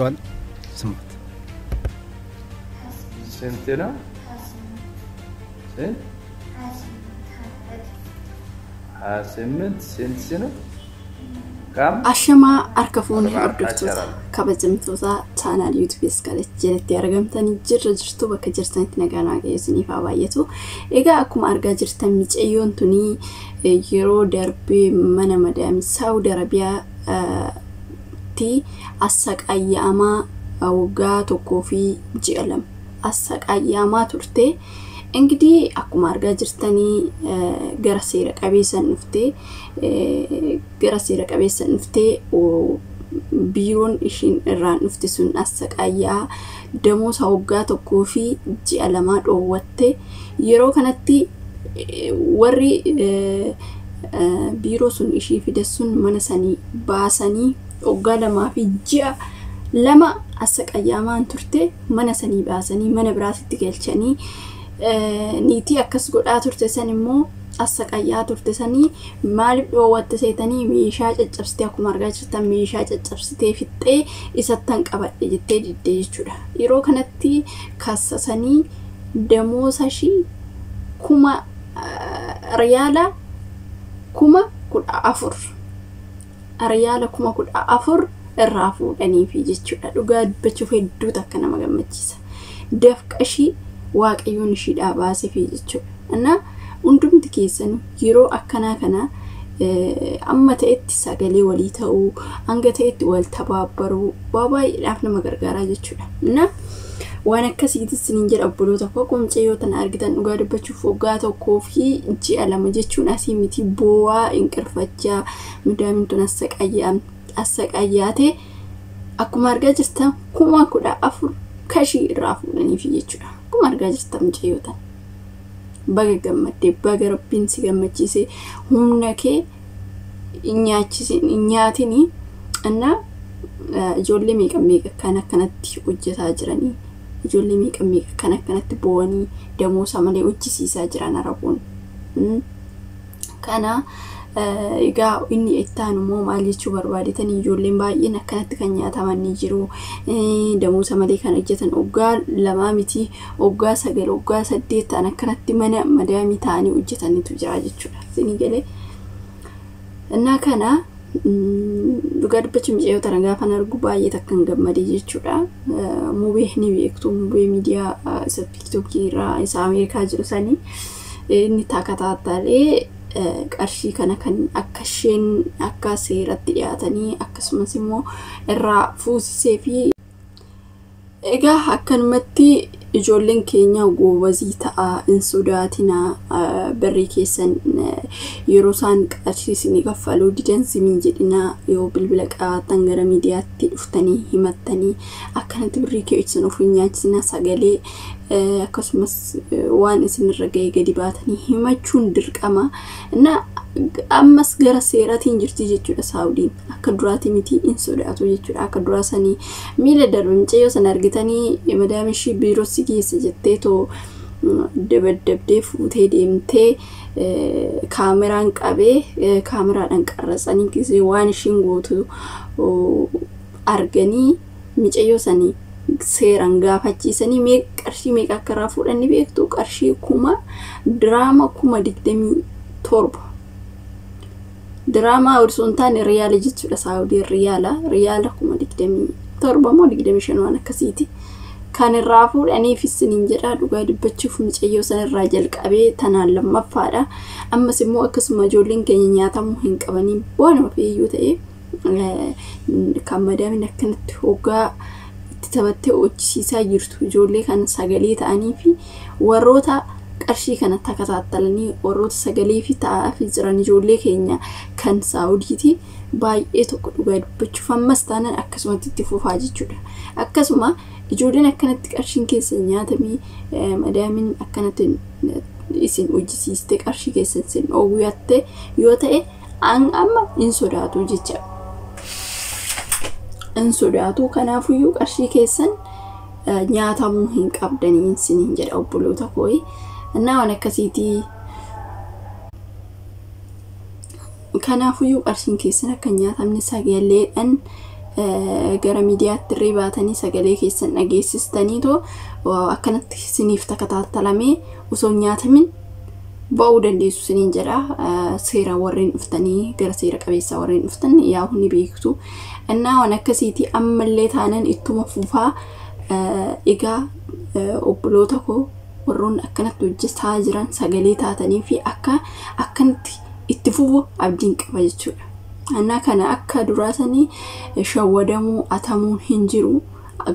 ስማት። ስንት ነው? ስንት? 28 ስንት ነው? Ashamaa harka fuunee hordoftoota kabajamtoota chaanaal yuutuubii Iskaalet jalatti argamtanii jirra jirtu bakka jirtanitti nagaan waaqayyo isiniif haa baay'atu. Egaa akkuma argaa jirtan micayyoon tunii yeroo darbee mana madaamii Saawud Arabiyaatti assaqayyaamaa waggaa 1 fi ji'a 2 assaqayyaamaa turte. እንግዲህ akkuma argaa jirtanii gara seera qabeessan dhuftee gara seera qabeessan dhuftee biiroon ishiin irraan dhufte sun assaqayyaa damoosa waggaa 1 fi ji'a 2 dhoowwatte. Yeroo kanatti warri biiroo sun ishii fide sun mana sanii baasanii waggaa 2 fi ji'a 2 assaqayyaamaan turte mana sanii baasanii mana biraatitti galchanii niitii akkas godhaa turte san immoo assaqayyaa turte sanii maaliif dhoowwatte seetanii meeshaa caccabsitee akkuma argaa jirtan meeshaa caccabsitee fixxee isattan qabadhe jettee diddee jechuudha. Yeroo kanatti kassasanii damoosa ishii kuma riyaala 14,000 riyaala 14,000 irraa fuudhaniifi jechuudha. Dhugaa dubbachuuf hedduu takka nama gammachiisa. Dafqa ishii waaqayyoon ishiidhaa baaseefi jechuudha. Innaa hundumti keessanuu yeroo akkanaa kana amma ta'etti sagalee walii ta'uu hanga ta'etti wal tabaabbaruu waa baay'eedhaaf nama gargaaraa jechuudha. Innaa waan akkasiitis isiniin jedha obboloota koo qomcee tana argitan dhugaa dubbachuuf waggaa 1 fi ji'a 2 jechuun asii miti boo'aa inqirfachaa madaamiin tun assaqayyaatee akkuma argaa jirtan 14,000 kashii irraa fuudhaniifi jechuudha. Akkuma argaa jirtan mucayyoo tana baga gammaddee baga rabbiin si gammachiise humna kee hin nyaatinii. Innaa ijoollee meeqa meeqa kan akkanatti hojjetaa jiranii ijoollee meeqa meeqa kan akkanatti boo'anii damoosa malee hojjisiisaa jiran araboon. Kana egaa inni itti aanu immoo maal jechuu barbaadetanii ijoolleen baay'een akkanatti kan nyaataman ni jiru. Damoosa malee kan hojjetan waggaa 2 miti waggaa 9 waggaa 8 ta'an akkanatti mana madaamii ta'anii hojjetanitu jira jechuudha. Isinii galee. Innaa kana dhugaa dubbachuun mucayyoo tana gaafan argu baay'ee takkan gammadee jechuudha. Mubee ni beektu mubee miidiyaa isa tiiktookii irraa isa Ameerikaa jiru sanii inni takataattalee qarshii kana kan akka isheen akka seeratti dhiyaatanii akkasumas immoo irraa fuusisee fi egaa akkanumatti ijoolleen keenya goobazii ta'a hin sodaatinaa birrii keessan yeroo isaan qarshii isinii kaffaluu didan simiin jedhinaa yoo bilbila qabaattan gara miidiyaatti dhuftanii himattanii akkanatti birrii keessan of hin nyaachisinaa sagalee akkasumas waan isinirra ga'e gadi baatanii himachuun dirqama. Innaa ammas gara seeraatiin jirti jechuudha Saawudiin akka duraatii miti hin sodaatu jechuudha. Akka duraa sanii miila darbe mucayyoo sana argitanii madaama ishii biiroo si geessa jettee too dabaddabdee fuutee deemtee kaameraan qabee kaameraadhaan qarratsanii gisee waan ishiin gootu arganii mucayyoo sanii seeraan gaafachiisanii qarshii meeqa akka irraa fuudhan ni beektu qarshii 10,000 diraama 27,000 diraama osoo hin taane riyaala jechuudha. Saawudii riyaala 27,000 moo 25 waan akkasiiti kan irraa fuudhaniif isiniin jedha. Dhugaa dubbachuuf mucayyoo sana irraa jalqabee tanaan lammaffaadha. Ammas immoo akkasuma ijoolleen keenya nyaatamuu hin qabanii waanuma feeyyuu ta'e kan madaamiin akkanatti hoggaa itti taphattee hojjisiisaa jirtu ijoollee kana sagalee ta'anii fi warroota qarshii kana takataattalanii warroota sagalee fi ta'aa fi jiran ijoollee keenya kan Saawudiiti baay'ee tokko dhugaa dubbachuuf ammas taanaan akkasumatti itti fufaa jechuudha. Akkasuma ijoolleen akkanatti qarshiin keessa nyaatamii madaamiin akkanatti isin hojjisiistee qarshii keessan isin dhoowwatte yoo ta'e amma hin sodaatu jecha. Hin sodaatu kanaafuyyuu qarshii keessan nyaatamuu hin qabdanii isiniin jedha obboloota koo. Innaa waan akkasiitii kanaafuyyuu qarshiin keessan akka hin nyaatamne sagaleedhaan Gara miidiyaatti irree baatanii sagalee keessan dhageessistaniitoo akkanatti isiniif takataattalamee osoo hin nyaatamin ba'uu dandeessu isiniin jedha. Seera warreen dhuftanii, gara seera qabeessaa warreen dhuftan yaa ni beektu. Innaa waan akkasiiti ammallee taanan ittuma fufaa. Egaa obboloota koo, warroonni akkanatti hojjetaa jiran sagalee taatanii fi akka akkanatti itti fufu abdiin qaba jechuudha. Innaa kana akka duraasanii shawwadamuu atamuun hin jiru.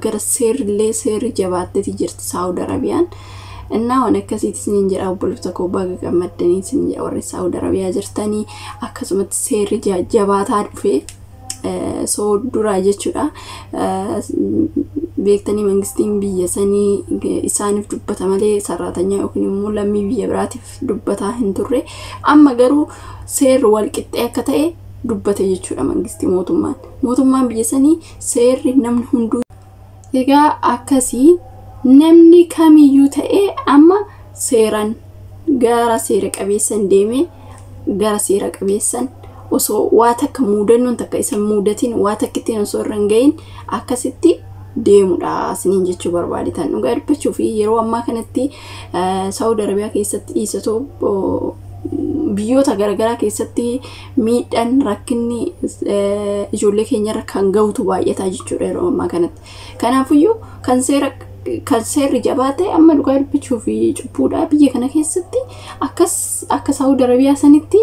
Gara seerrillee seerri jabaatteeti jirti Saawud Arabiyaan. Innaa waan akkasiiti isiniin jedha. Obboloota koo, baga gammaddanii isiniin jedha. Warri Saawud Arabiyaa jirtanii akkasumatti seerri jabaataa dhufee soo duraa jechuudha. Beektanii, mangistiin biyya sanii isaaniif dubbata malee saraatanyaa yookiin immoo lammii biyya biraatiif dubbataa hin turre. Amma garuu seerri wal qixxee akka ta'e dubbate jechuudha mangistii mootummaan. Mootummaan biyya sanii seerri namni hunduu. Egaa akkasii namni kamiyyuu ta'ee amma seeraan gara seera qabeessan deemee, gara seera qabeessan osoo waa takka muudannoon takka isa muudatiin, waa takka ittiin osoo irra hin gahin akkasitti deemudha isiniin jechuu barbaadetan. Dhugaa dubbachuu fi yeroo ammaa kanatti Saawud Arabiyaa keessatti dhiisatoo biyyoota garaagaraa keessatti miidhaan, rakkinni ijoollee keenyarra kan gahutu baay'ataa jechuudha yeroo ammaa kanatti. Kanaafiyyuu kan seera kan seerri jabaa ta'e amma dhugaa dubbachuu fi cubbuudha biyya kana keessatti akkas akka Saawud Arabiyaa sanitti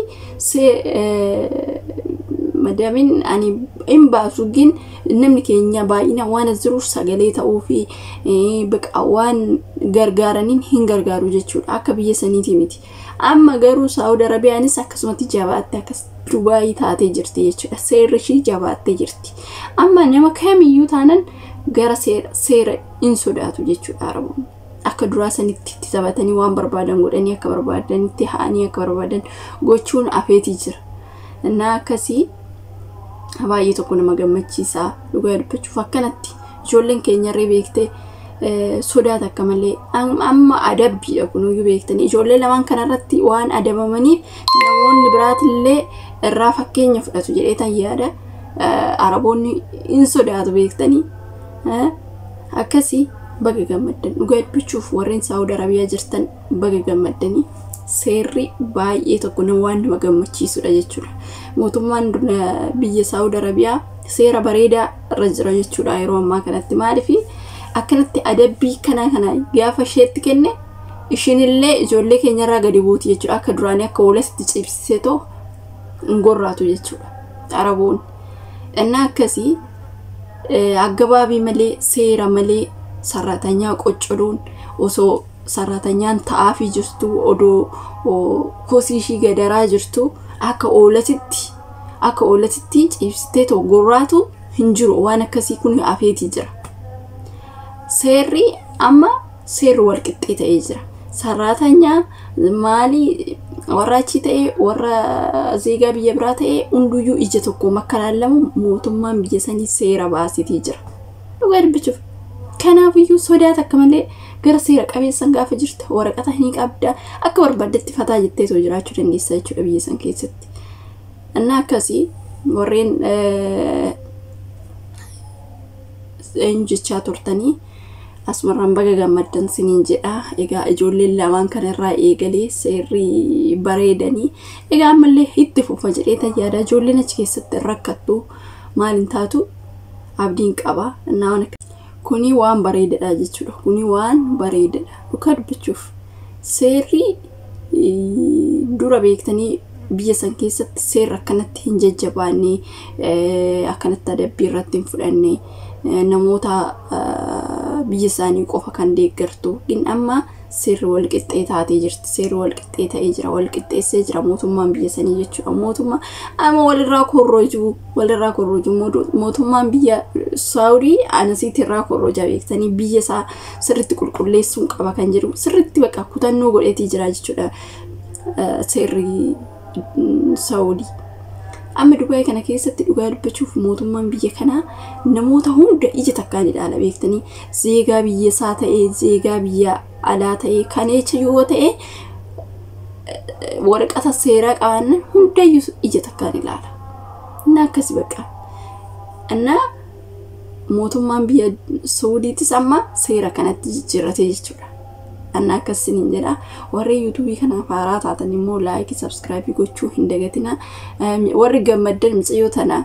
madamin ani hin baasu gin namni keenya baay'ina waan as jiruuf sagalee ta'uu fi baqa waan gargaaraniin hin gargaaru jechuudha, akka biyya saniiti miti. Amma garuu Saawud Arabiyaanis akkasumatti jabaatte, akkas Dubaayii taatee jirti jechuudha. Seerri ishii jabaattee jirti. Amma nama kamiyyuu taanan gara seera hin sodaatu jechuudha Araboonni. Akka duraa sanitti itti taphatanii, waan barbaadan godhanii, akka barbaadanitti ha'anii, akka barbaadan gochuun afeetii jira. Innaa akkasii baay'ee tokko nama gammachiisa dhugaa dubbachuuf. Akkanatti ijoolleen keenyarree beektee sodaata akka malee. Amma adabbiidha kunuyyuu beektanii, ijoollee lamaan kanarratti waan adabamaniif namoonni biraatillee irraa fakkeenya fudhatu jedhee yaada. Araboonni hin sodaatu beektanii. Akkasii baga gammaddan. Dhugaa dubbachuuf warreen Saawud Arabiyaa jirtan baga gammaddanii. Seerri baay'ee tokko nama waan nama gammachiisudha jechuudha. Mootummaan biyya Saawud Arabiyaa seera bareedaa irra jira jechuudha yeroo ammaa kanatti. Maaliif akkanatti adabbii kana kana gaafa isheetti kenne ishiinillee ijoollee keenyarraa gadi buuti jechuudha. Akka duraanii akka hoolatti cibsisetoo hin gorraatu jechuudha Araboonni. Innaa akkasii aggabaabii malee, seera malee sarratanyaa qoccoluun, osoo sarratanyaan ta'aafii jirtu, odoo kosii ishii gadaraa jirtu akka oolatitti ciibsitee gorraatu hin jiru. Waan akkasii kun afeetii jira. Seerri amma seerri wal qixxee ta'ee jira. Sarraatanyaa maalii warra achii ta'ee, warra zeegaa biyya biraa ta'ee, hunduyyuu ija tokkoon akka laallamu mootummaan biyya sanii seera baasitii jira. Dhugaa dubbachuuf. Kanaafiyyuu sodaata akka malee gara seera qabeessan gaafa jirta waraqata ni qabda, akka barbaaddetti fataa jettee too jiraachuu dandeessa jechuudha biyya san keessatti. Innaa akkasii warreen eenyu jechaa turtanii asumarraan baga gammaddan siniin jedha. Egaa ijoolleen lamaan kanarraa eegalee seerri bareedanii egaa ammallee itti fufa jedhee yaada. Ijoolleen achi keessatti rakkattu maal hin taatu abdiin qaba. Innaa kuni waan bareedadha jechuudha. Kuni waan bareedadha. Dhugaa dubbachuuf seerri dura beektanii biyya san keessatti seerri akkanatti hin jajjabaanne, akkanatti adabbii irratti hin fudhanne, namoota biyya isaanii qofa kan deeggartu. Amma seerri wal qixxee taatee jirti. Seerri wal qixxee ta'ee jira. Wal qixxeessee jira mootummaan biyya sanii jechuudha. Mootummaa amma walirraa korrojuu, walirraa korrojuu mootummaan biyya Saawudii anasiitti irraa korrojaa beektanii, biyya isaa sirriitti qulqulleessuun qaba kan jedhu sirriitti bakka kutannoo godheetii jira jechuudha seerri Saawudii. Amma Dubaay kana keessatti dhugaa dubbachuuf mootummaan biyya kanaa namoota hunda ija takkaan ilaala beektanii, zeegaa biyya isaa ta'ee, zeegaa biyya alaa ta'ee, kan echa yoo ta'e, waraqata seeraa qabaannan hundayyuu ija takkaan ilaala. Innaa akkasi bakka. Innaa Mootummaan biyya Suudiitis amma seera kanatti jijjiirrate jechuudha. Anna akkasiniin jedha. Warri yuutuubii kanaaf haaraa taatan immoo laayikii, sabskraayibii gochuu hin dagatina. Warri gammaddan, mucayyoo tana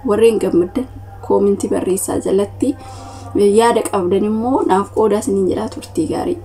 warreen gammaddan koomintii barreessaa, jalatti yaada qabdan immoo naaf qoodaa isiniin jedha. Turtii gaarii.